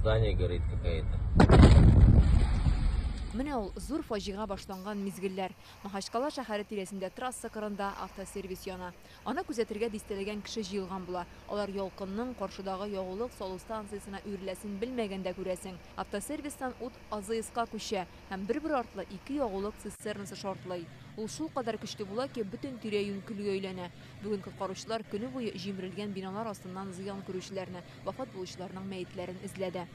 Здание горит какое-то. Менә ул зур фаҗига башланган мизгелләр. Махачкала шәһәре тирәсендә трасса кырында автосервис яна. Аны күзәтергә дистәләгән кеше җыелган була. Алар ялкынның каршыдагы ягулык салу станциясенә үреләсен белмәгән дә, күрәсең. Автосервистан ут АЗСка күчә һәм бер-бер артлы ике ягулык цистернасы шартлый. Ул шулкадәр көчле була ки, бөтен тирә-юнь көлгә әйләнә. Бүген коткаручылар көне буе җимерелгән биналар астыннан зыян күрүчеләрне, вафат булучыларның мәетләрен эзләде.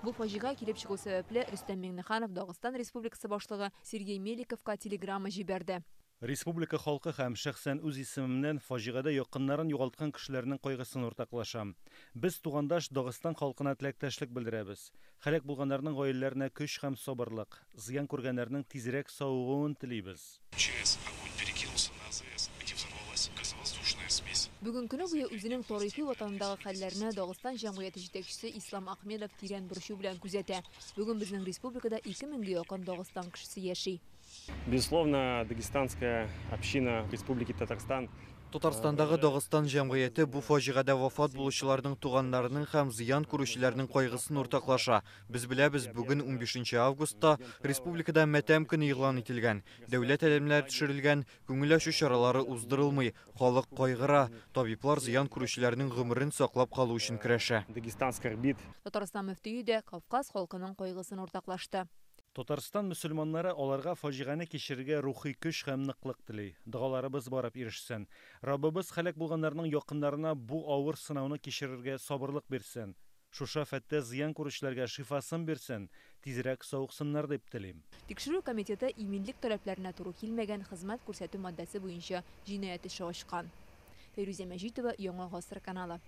Бу фаҗига килеп чыгу сәбәпле, Рөстәм Миңнеханов Дагыстан Республикасы башлыгы Сергей Меликовка телеграмма җибәрде. Республика халкы һәм шәхсән үз исемемнән фаҗигадә якыннарын югалткан кешеләрнең кайгысын уртаклашам. Без тугандаш Дагыстан халкына теләктәшлек белдерәбез. Һәлак булганнарның гаиләләренә көч һәм сабырлык, зыян күргәннәрнең тизрәк савыгуын телибез. ЧС огонь перекинулся на АЗС, где взорвалась газовоздушная смесь. Бүген көне буе үзенең тарихи ватанындагы хәлләрне Дагыстан җәмгыяте җитәкчесе Ислам Ахмедов тирән борчу белән күзәтә. Бүген безнең республикада 2000гә якын Дагыстан кешесе яши. Безусловно, дагестанская община в Республике Татарстан Татарстандагы Дагыстан җәмгыяте бу фаҗигадә вафат булучыларның туганнарының һәм зыян күрүчеләрнең кайгысын уртаклаша. Без беләбез, бүген 15 августта республикада матәм көне игълан ителгән. Дәүләт әләмнәре төшерелгән, күңел ачу чаралары уздырылмый, халык кайгыра. Табиблар зыян күрүчеләрнең гомерен саклап калу өчен көрәшә. Дагестан скорбит. Татарстан мөфтие дә Кавказ халкының кайгысын уртаклашты. Татарстан мөселманнары аларга фаҗигане кичерергә рухи көч һәм ныклык тели. Догаларыбыз барып ирешсен. Раббыбыз һәлак булганнарның якыннарына бу авыр сынауны кичерергә сабырлык бирсен. Шушы афәттә зыян күрүчеләргә шифасын бирсен, тизрәк савыксыннар дип телим. Тикшерү комитеты иминлек таләпләренә туры килмәгән хезмәт күрсәтү маддәсе буенча җинаять эше ачкан. Фәйрүзә Мәҗитова, Яңа Гасыр каналы.